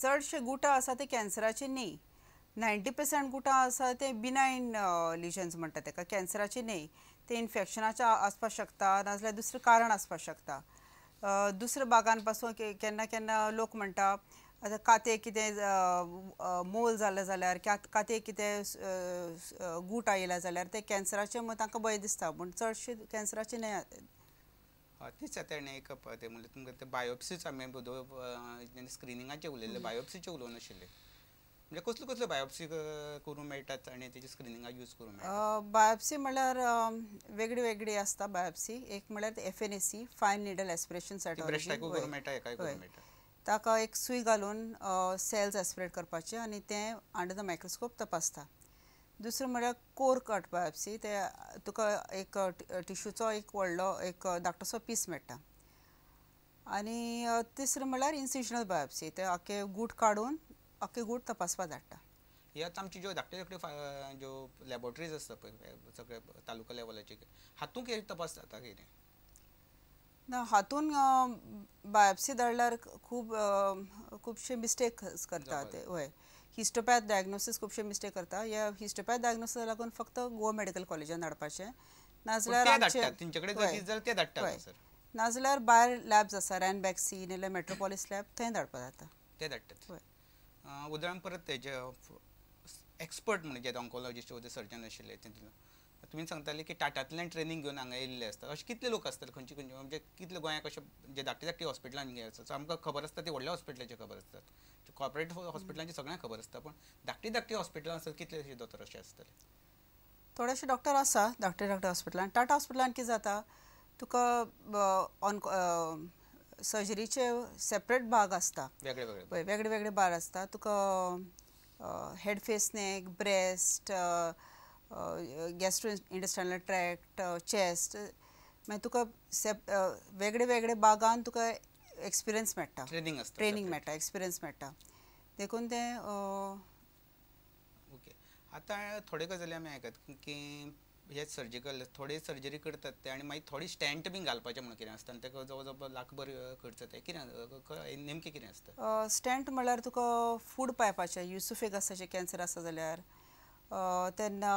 चडशे गुटां आसा ते कॅन्सराचे न्ही. 90% गुटां आसा ते बिनायन लिजन्स म्हणटा तेका, कॅन्सराचे न्ही. ते इन्फेक्शनाचे आसपाक शकता, नाजाल्यार दुसरें कारण आसपाक शकता. दुसऱ्या भागान पासून केन्ना केन्ना लोक म्हणटा आतां काते कितें मोल जालें जाल्यार, काते कितें गूट आयला जाल्यार ते कॅन्सराचे म्हूण तांकां भंय दिसता, पूण चडशे कॅन्सराचे न्हय. तीच आतां एक ते म्हणल्यार तुमकां ते बायोप्सीच आमी स्क्रिनिंगाचे उलयल्ले, बायोप्सीचे उलोवं नाशिल्ले. म्हणजे कसल्यो कसल्यो बायोप्सी करूंक मेळटात आनी तेजे स्क्रिनिंगाक यूज करूंक मेळटा? बायोप्सी म्हणल्यार वेगळी वेगळी आसता बायोप्सी. एक म्हणल्यार FNAC, fine needle aspiration cytology. ब्रेस्टाकूय करूंक मेळटा, हेकाय करूंक मेळटा. ताका एक सुय घालून सेल्स एस्पिरेट करपाचे आनी तें अंडर the microscope तपासता. दुसरें म्हणल्यार कोर कट बायोप्सी, ते तुका एक टिश्यूचो एक व्हडलो एक धाकटोसो पीस मेळटा. आनी तिसरें म्हणल्यार इन्सिजनल बायोप्सी, ते आख्खे गूट काडून आख्खे गूट तपासपाक धाडटा. हे आतां आमची ज्यो धाकट्यो धाकट्यो ज्यो लॅबोरेटरीज आसता पळय सगळे तालुका लेवलाचे, हातूंत हे तपास जाता कितें ना? हातून बायोप्सी धाडल्यार खूब खुबशे मिस्टेक करता ते. हय, हिस्टोपॅथ डायग्नोसीस खुबशे मिस्टेक करता. ह्या हिस्टोपॅथ डायग्नोसिसा लागून फक्त गोवा मेडिकल कॉलेजान धाडपाचें, नाजाल्यार नाजाल्यार भायर लॅब्स आसा, रॅनबॅक्सी नाल्यार मेट्रोपॉलीस लॅब, थंय धाडपा जाता. ते धाडटात. हय. उदाहरण परत तेजे एक्सपर्ट म्हणजे ऑन्कोलॉजिस्ट वा सर्जन आशिल्ले ते तुमी सांगताले की टाटांतल्यान ट्रेनींग घेवन हांगा येयल्ले आसता. अशे कितले लोक आसतले, खंयचे खंयचे म्हणजे कितले गोंयाक अशे जे धाकटे धाकटे हॉस्पिटलांनी आसा? सो आमकां खबर आसता ती व्हडल्या हॉस्पिटलाची खबर आसता, कॉर्पोरेट हॉस्पिटलांची सगळ्यांक खबर आसता, पूण धाकटी धाकटी हॉस्पिटलां आसतात कितलेशे दोतोर अशे आसतले? थोडेशे डॉक्टर आसा धाकटे धाकटे हॉस्पिटलान. टाटा हॉस्पिटलान कितें जाता, तुका ऑन सर्जरीचे सेपरेट भाग आसता, वेगळे वेगळे वेगळे वेगळे भाग आसता. तुका head face neck, breast, gastro intestinal tract, chest, मागीर तुका वेगळे वेगळे भागान तुका एक्सपिरियन्स मेळटा, ट्रेनींग आसता, ट्रेनींग मेळटा, एक्सपिरियन्स मेळटा. देखून तें ओके. आतां थोडे गजाली आमी आयकत की हे सर्जिकल थोडे सर्जरी करतात ते आनी मागीर थोडी स्टँट बीन घालपाचें म्हणून कितें आसता आनी ताका जवळ जवळ लाखभर खर्च येता. कितें नेमकें कितें आसता? स्टँट म्हणल्यार तुका फूड पायपाचें, युसोफेगसाचें कॅन्सर आसा जाल्यार, तेन्ना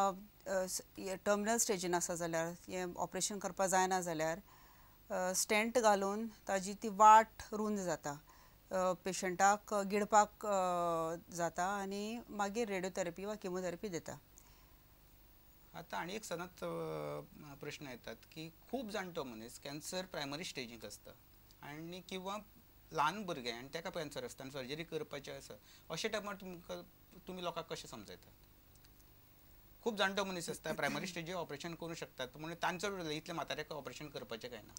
टर्मिनल स्टेजीन आसा जाल्यार, हें ऑपरेशन करपाक जायना जाल्यार स्टँट घालून ताजी ती वाट रूंद जाता, पेशंटाक गिळपाक जाता आनी मागीर रेडियोथेरपी वा किमोथेरपी दिता. आतां आनी एक सदांच प्रश्न येतात की खूब जाणटो मनीस कॅन्सर प्रायमरी स्टेजीक आसता आनी किंवां ल्हान भुरगें आनी ताका कॅन्सर आसता आनी सर्जरी करपाचें आसा, अशे टायमार तुमकां तुमी लोकांक कशें समजायतात? खूब जाणटो मनीस आसता, प्रायमरी स्टेजीर ऑपरेशन करूं शकतात, म्हणून तांचो इतले म्हाताऱ्याक ऑपरेशन करपाचें काय ना?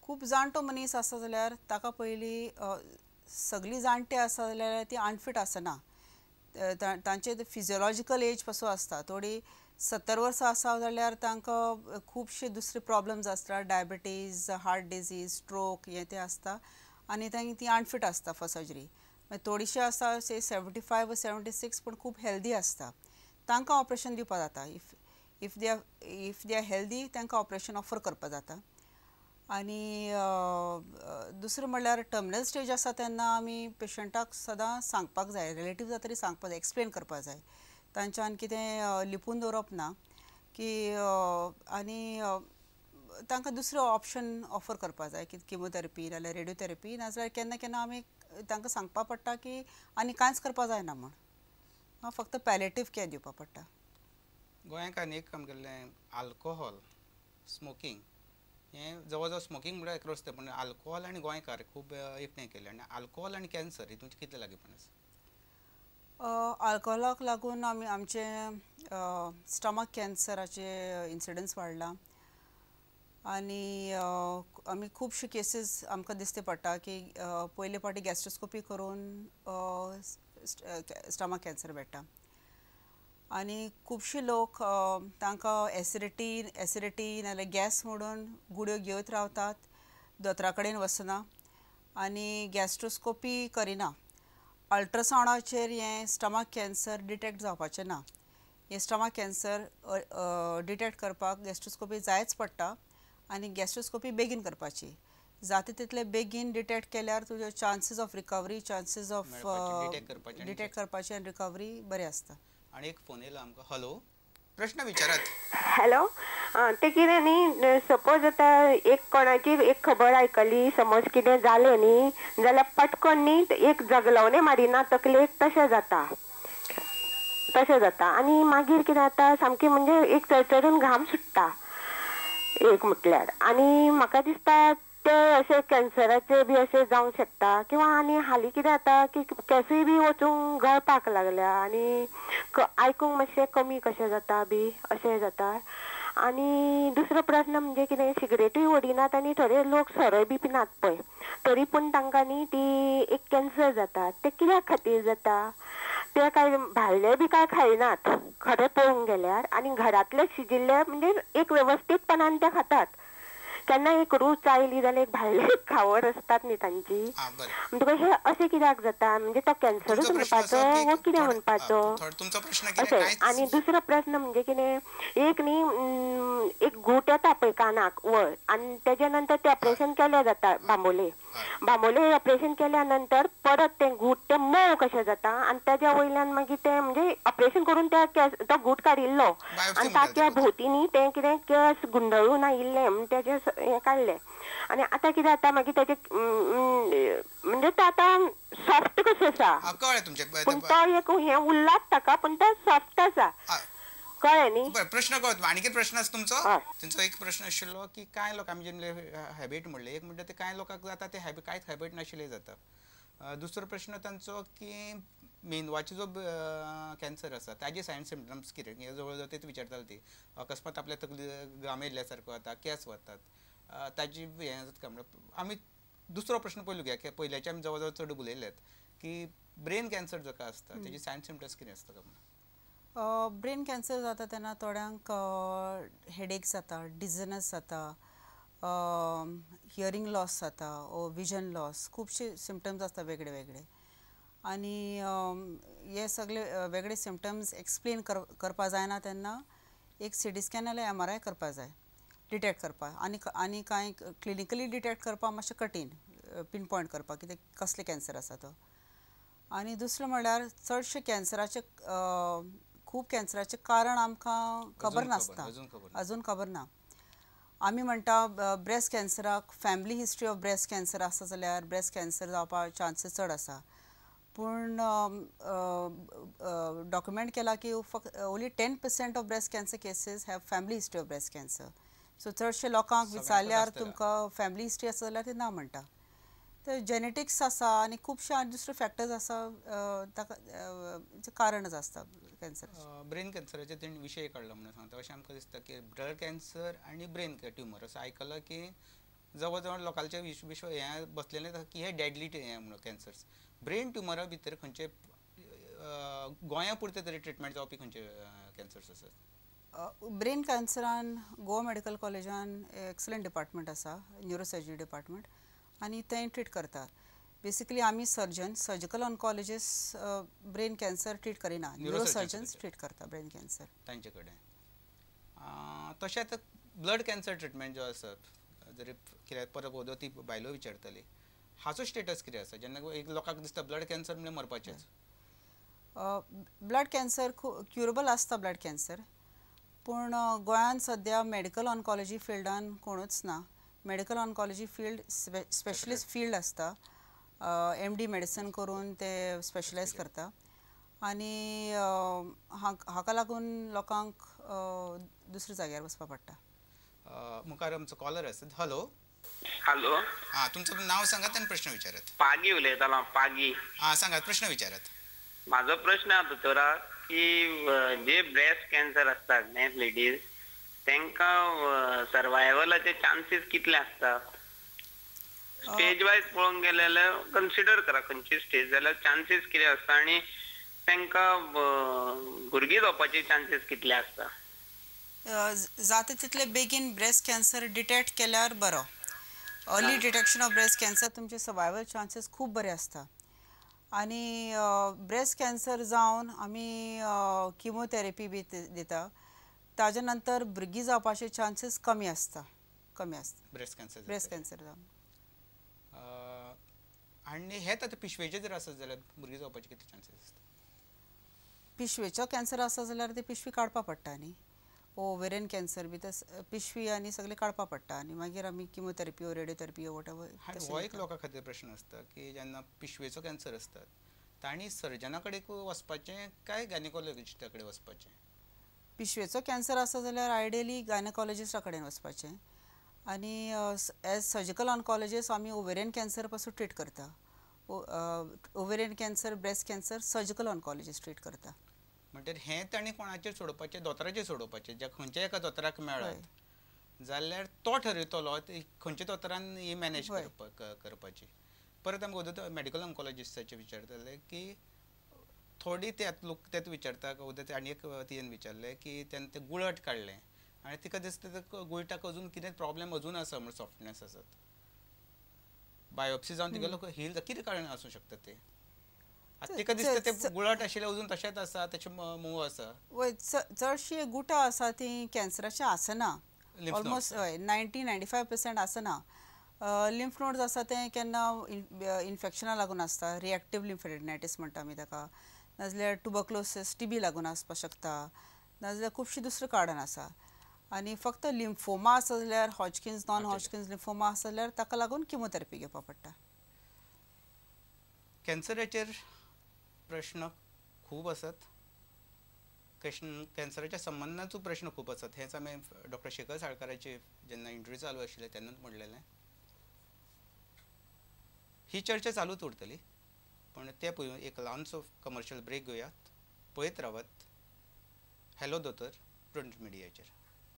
खूब जाणटो मनीस आसा जाल्यार ताका पयलीं सगळीं जाणटे आसा जाल्यार ती अनफीट आसना, तांचे फिजियोलॉजिकल एज पासून आसता. थोडी 70 वर्सां आसा जाल्यार तांकां खुबशे दुसरे प्रॉब्लम्स आसता, डायबिटीज, हार्ट डिजीज, स्ट्रोक हें तें आसता आनी तांकां ती अनफीट आसता फॉर सर्जरी. मागीर थोडीशीं आसा से 75 वा 76 पूण खूब हेल्दी आसता, तांकां ऑपरेशन दिवपा जाता. If they are healthy तांकां ऑपरेशन ऑफर करपा जाता. आनी दुसरें म्हणल्यार टर्मिनल स्टेज आसा तेन्ना आमी पेशंटाक सदां सांगपाक जाय, रिलेटिव्ह तरी सांगपाक जाय, एक्सप्लेन करपाक जाय, तांच्यान कितें लिपून दवरप ना की. आनी तांकां दुसरें ऑप्शन ऑफर करपाक जाय की किमोथेरपी नाल्यार रेडियोथेरपी, नाजाल्यार केन्ना केन्ना आमी तांकां सांगपाक पडटा की आनी कांयच करपाक जायना म्हूण, फक्त पॅलेटीव केअर दिवपाक पडटा. गोंयांत आनी एक आमगेलें आल्कोहोल, स्मोकींग, हें जवळ जवळ स्मोकींग म्हणल्यार एकलो आसता, पूण आल्कोहोल आनी गोंयकार खूब एकठांय केले. आनी आल्कोहोल आनी कॅन्सर हितून कितलें लागींपण आसा? आल्कोहोलाक लागून आमी आमचे स्टमक कॅन्सराचे इन्सिडन्स वाडला आनी आमी खुबशे केसीस आमकां दिसते पडटा की पयले फावटी गॅस्ट्रोस्कोपी करून स्टमक कॅन्सर मेळटा. आनी खुबशे लोक तांकां एसिडिटी नाल्यार गॅस म्हणून गुळयो घेयत रावतात, दोतोरा कडेन वचना आनी गॅस्ट्रोस्कोपी करिना. अल्ट्रासावंडाचेर हें स्टमक कॅन्सर डिटेक्ट जावपाचें ना. हें स्टमक कॅन्सर डिटेक्ट करपाक गॅस्ट्रोस्कोपी जायच पडटा आनी गॅस्ट्रोस्कोपी बेगीन करपाची. जाता तितले बेगीन डिटेक्ट केल्यार तुजे chances of recovery, chances of detect करपाचे आनी रिकवरी बरें आसता. आनी एक फोन येयला आमकां. हॅलो, प्रश्न विचारात. हॅलो, तें कितें न्ही, सपोज आतां एक कोणाची एक खबर आयकली, समज कितें जालें न्ही जाल्यार पटकन न्ही एक जगलवणें मारिना तकलेक, तशें जाता, तशें जाता. आनी मागीर कितें जाता, सामकें म्हणजे एक चरचरून घाम सुट्टा एक म्हटल्यार. आनी म्हाका दिसता ते अशें कॅन्सराचे बी अशें जावंक शकता. किंवा आनी हालीं कितें जाता की केंसूय बी वचूंक गळपाक लागल्या आनी आयकूंक मातशें कमी कशें जाता बी अशें जाता. आनी दुसरो प्रश्न म्हणजे कितें, सिगरेटूय ओडिनात आनी थोडे लोक सोरोय बी पिनात पळय, तरी पूण तांकां न्ही ती एक कॅन्सर जाता. ते कित्याक खातीर जाता? ते काय भायले बी काय खायनात खरें पळोवंक गेल्यार, आनी घरांतले शिजिल्ले म्हणजे एक वेवस्थीतपणान ते खातात. केन्ना एक रूच आयली जाल्यार एक भायले खावड आसतात न्ही तांची. म्हणटकच हे अशें कित्याक जाता, म्हणजे तो कॅन्सरूच म्हणपाचो वो कितें म्हणपाचो अशें. आनी दुसरो प्रश्न म्हणजे कितें, एक न्ही एक घूट येता पळय कानाक वळ, आनी तेज्या नंतर तें ऑपरेशन केलें जाता बांबोले, बांबोले ऑपरेशन केल्या नंतर परत तें घूट तें मोव कशें जाता आनी तेज्या वयल्यान मागीर तें म्हणजे ऑपरेशन करून त्या केस तो घूट काडिल्लो आनी ताच्या भोंवतीनी तें कितें केस गुंडळून आयिल्लें म्हण तेजें हें काडलें. आनी आतां कितें जाता मागीर तेजें म्हणजे तो आतां सॉफ्ट कसो आसा, पूण तो एक हें उरलाच ताका, पूण तो सॉफ्ट आसा. कळ्ळें न्ही प्रश्न? कळ्ळो. आनी कितें प्रश्न आसा तुमचो? तुमचो एक प्रश्न आशिल्लो की कांय लोक आमी जे हॅबिट म्हणलें, एक म्हणटा ते कांय लोकांक जाता ते हॅबिट, कांयच हॅबिट नाशिल्ले जाता. दुसरो प्रश्न तांचो की मेंदवाचो जो कॅन्सर आसा ताजे सायन सिमटम्स कितें, जवळ जवळ तेच विचारताले ती. अकस्मात आपल्या तकली घाम येयल्ल्या सारको जाता, केंस वतात, ताजी हें जाता काय म्हणटा. आमी दुसरो प्रश्न पयलू घ्या, पयल्याचे आमी जवळ जवळ चड उलयल्यात की ब्रेन कॅन्सर जाका आसता तेजी सायन सिमटम्स कितें आसता काय म्हणून. ब्रेन कॅन्सर जाता तेन्ना थोड्यांक हेडेक जाता, डिजनेस जाता, हियरींग लॉस जाता ओ विजन लॉस, खुबशे सिमटम्स आसता वेगळे वेगळे. आनी हे सगळे वेगळे सिमटम्स एक्सप्लेन करपा जायना तेन्ना एक सिटी स्कॅन नाल्यार MRI करपा जाय डिटेक्ट करपाक. आनी आनी कांय क्लिनिकली डिटेक्ट करपाक मातशें कठीण, पिन पॉयंट करपाक कितें कसलें कॅन्सर आसा तो. आनी दुसरें म्हणल्यार चडशे कॅन्सराचे, खूब कॅन्सराचें कारण आमकां खबर नासता, अजून खबर ना. आमी म्हणटा breast कॅन्सराक family history of breast cancer आसा जाल्यार ब्रेस्ट कॅन्सर जावपाक चान्सीस चड आसा, पूण डॉक्युमेंट केला की फक्त only 10% of breast cancer cases have family history of breast cancer. So चडशे लोकांक विचारल्यार तुमकां फॅमिली हिस्ट्री आसा जाल्यार ते ना म्हणटा. तर जेनेटिक्स आसा आनी खुबशे आनी दुसरे फॅक्टर्स आसा ताका कारणच आसता कॅन्सर. ब्रेन कॅन्सराचे तेणी विशय काडलो म्हणून सांगता, अशें आमकां दिसता की ब्लड कॅन्सर आनी ब्रेन ट्युमर असो आयकलां की जवळ जवळ लोकांचे विश्व हें बसलेलें की हे डेडली हें म्हणून कॅन्सर्स. ब्रेन ट्युमरा भितर खंयचे गोंया पुरते तरी ट्रिटमेंट जावपी खंयचे कॅन्सर्स आसात? ब्रेन कॅन्सरान गोवा मेडिकल कॉलेजान एक्सलंट डिपार्टमेंट आसा, न्युरोसर्जरी डिपार्टमेंट, आनी थंय ट्रीट करतात. बेसिकली आमी surgeon, surgical oncologist brain cancer treat करिना, न्युरोसर्जन्स ट्रीट करता ब्रेन कॅन्सर तांचे कडेन. तशेंच ब्लड कॅन्सर ट्रिटमेंट जो आसा, जरी कित्याक परत वदो ती बायलो विचारताली, हाचो स्टेटस कितें आसा? जेन्ना एक लोकांक दिसता ब्लड कॅन्सर म्हणल्यार मरपाचेंच. ब्लड कॅन्सर क्युरेबल आसता ब्लड कॅन्सर, पूण गोंयांत सद्या मेडिकल ऑन्कोलॉजी फिल्डान कोणूच ना. Medical oncology field specialist field आसता, MD medicine करून ते स्पेशलायज करता आनी हाका लागून लोकांक दुसऱ्या जाग्यार वचपा पडटा. मुखार आमचो कॉलर आसा. हॅलो. हॅलो. हां, तुमचं नाव सांगात आनी प्रश्न विचारात. पागी उलयतालो. पागी. हां, सांगात, प्रश्न विचारात. म्हाजो प्रश्न आसा दोतोराक की जे ब्रेस्ट कॅन्सर आसतात न्ही लेडीज, तांकां सर्वायवलाचे चान्सीस कितले आसता? स्टेज वायज पळोवंक गेले जाल्यार कन्सिडर करा खंयची स्टेज जाल्यार चान्सीस कितें आसता आनी तांकां भुरगीं जावपाचे चान्सीस कितले आसता? जाता तितले बेगीन ब्रेस्ट कॅन्सर डिटेक्ट केल्यार बरो. Early detection of breast cancer तुमचे सर्वायवल चान्सीस खूब बरे आसता. आनी ब्रेस्ट कॅन्सर जावन आमी किमोथेरपी बी दिता, ताजे नंतर भुरगीं जावपाचे चान्सीस कमी आसता, कमी आसता ब्रेस्ट कॅन्सर, ब्रेस्ट कॅन्सर जावन. आनी हेच आतां पिशवेचें जर आसत जाल्यार भुरगीं जावपाचे कितले चान्सीस आसता? पिशवेचो कॅन्सर आसा जाल्यार ती पिशवी काडपा पडटा न्ही. ओवेरियन कॅन्सर बी ते पिशवी आनी सगळें काडपा पडटा आनी मागीर आमी किमोथेरपी ओ रेडियोथेरपी what ever. हो एक लोकां खातीर प्रश्न आसता की जेन्ना पिशवेचो कॅन्सर आसता तांणी सर्जना कडेन वचपाचें काय गायनेकॉलॉजिस्टा कडेन वचपाचें? पिशवेचो कॅन्सर आसा जाल्यार आयडियली गायनेकॉलॉजिस्टा कडेन वचपाचें आनी एज सर्जिकल ऑन्कॉलॉजिस्ट आमी ओवेरियन कॅन्सर पासून ट्रीट करता. Ovarian cancer, breast cancer surgical oncologist treat करता. म्हणटर हें तांणी कोणाचेर सोडोवपाचें? दोतोराचेर सोडोवपाचें. ज्या खंयच्या एका दोतोराक मेळत जाल्यार तो ठरयतलो खंयच्या दोतोरान ही मॅनेज करपाची. परत आमकां वदोळ मेडिकल ऑन्कॉलॉजिस्टाचें विचारताले की थोडी ते लोक तेच विचारता. वदोळ आनी एक तियेन विचारलें की तेन्ना तें गुळट काडलें आनी तिका दिसता गुळटाक अजून कितें प्रॉब्लेम अजून आसा म्हण सॉफ्टनेस आसत, बायोप्सी जावन तिगेलो हील कितें कारण आसूं शकता तें? आतां तिका दिसता ते गुळट आशिल्लें अजून तशेंच आसा, तशें मोव आसा. वय, चडशीं गुटां आसा तीं कॅन्सराचीं आसना, ऑलमोस्ट हय 90-95% आसना. लिम्फ नोड्स आसा तें केन्ना इन्फेक्शना लागून आसता, रिएक्टीव लिम्फेडेनायटीस म्हणटा आमी ताका, नाजाल्यार ट्युबरक्लोसीस टीबी लागून आसपाक शकता, नाजाल्यार खुबशीं दुसरीं कारणां आसा. आनी फक्त लिम्फोमा आसा जाल्यार हॉजकिन्स नॉन हॉजकिन्स लिम्फोमा आसा जाल्यार ताका लागून किमोथेरपी घेवपाक पडटा. कॅन्सराचेर प्रश्न खूब आसात, कॅन्सराच्या संबंदाचो प्रश्न खूब आसात. हेच आमी डॉक्टर शेखर साळकाराचे जेन्ना इंटरव्यू चालू आशिल्ले तेन्नाच म्हणलेलें. ही चर्चा चालूच उरतली, पण ते पळोवन एक ल्हानसो कमर्शियल ब्रेक घेवयात. पळयत रावात हॅलो दोतोर प्रिंट मिडियाचेर.